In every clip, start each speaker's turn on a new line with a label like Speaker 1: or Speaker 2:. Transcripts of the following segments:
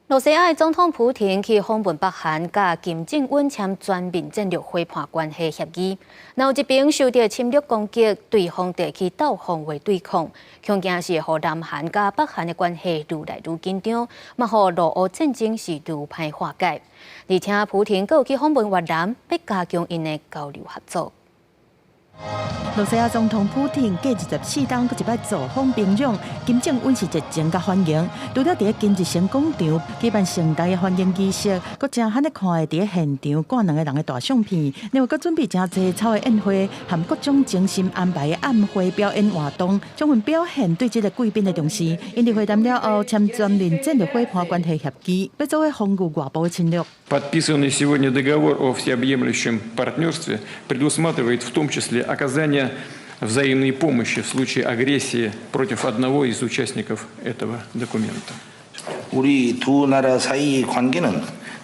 Speaker 1: 露西亞的總統普廷去訪問北韓，佮金正恩簽全面戰略夥伴關係協議。若有一邊受著侵略攻擊，對方就去鬥防衛對抗，恐驚是會予南韓佮北韓的關係愈來愈緊張，嘛予俄烏戰爭是愈歹化解。而且普廷閣有去訪問越南，欲加強𪜶的交流合作。
Speaker 2: 露西亞總統普廷過24冬閣一擺造訪平壤，金正恩是熱情佮歡迎。除了佇金日成廣場舉辦盛大的歡迎儀式，閣誠罕咧看會佇現場掛兩個人的大相片，另外閣準備誠濟草的宴會，含各種精心安排的暗會表演活動，充分表現對這個貴賓的重視。𪜶佇會談了後，簽全面戰略夥伴關係協議，欲做伙防禦外部的侵略。
Speaker 3: Подписанный сегодня договор о всеобъемлющем партнерстве предусматривает в том числе оказание взаимной помощи в случае агрессии против одного из участников этого документа.
Speaker 4: 우리 두 나라 사이의 관계는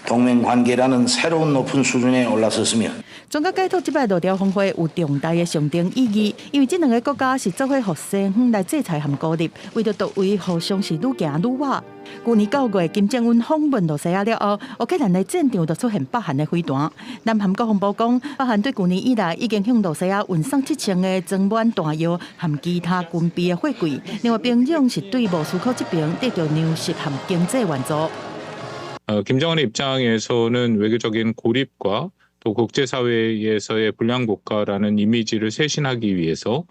Speaker 4: 동맹 관계라는 새로운 높은 수준에 올라섰으며
Speaker 2: 專家解讀這擺俄朝峰會有重大的象徵意義，因為這兩个國家是做伙予西方來制裁和孤立，為著獨位互相是愈行愈倚。舊年9月，金正恩訪問露西亞了後，烏克蘭的戰場就出現北韓的飛彈。南韓國防部講，北韓對舊年以來已經向露西亞運送7000个裝滿彈藥和其他軍備的貨櫃。另外，平壤是對莫斯科這邊得著糧食和經濟援助。
Speaker 5: 김정은의 입장에서는 외교적인 고립과 또 국제사회에서의 불량국가라는 이미지를 쇄신하기 위해서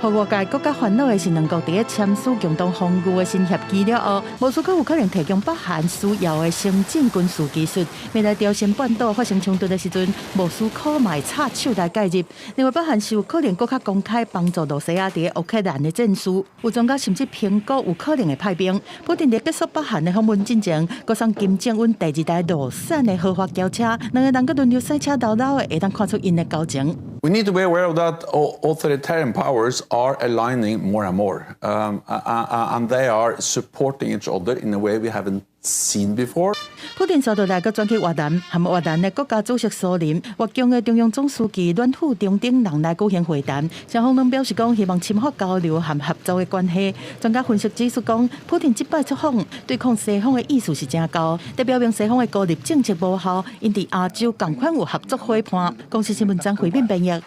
Speaker 2: 予外界閣較煩惱的是，兩國佇咧簽署共同防禦的新協議了後，莫斯科有可能提供北韓需要的先進軍事技術。未來朝鮮半島發生衝突的時陣，莫斯科嘛會插手來介入。另外，北韓是有可能閣較公開幫助露西亞佇咧烏克蘭的戰事。有專家甚至評估有可能會派兵。普廷佇結束北韓的訪問進前，閣送金正恩第二台羅產的豪華轎車，兩个人閣輪流賽車摎摎的，會當看出𪜶的交情。
Speaker 6: We need to be aware of that authoritarian powers are aligning more and more, and they are supporting each other in a way we haven't seen before.
Speaker 2: 普廷紲落來閣轉去越南，和越南的國家主席蘇林、越共的中央總書記阮富仲等人來舉行會談。雙方攏表示講希望深化交流和合作的關係。專家分析指出講，普廷這擺出訪對抗西方的意思是誠高，這表明西方的孤立政策無效，𪜶佇亞洲仝款有合作夥伴。公視新聞張惠敏編譯。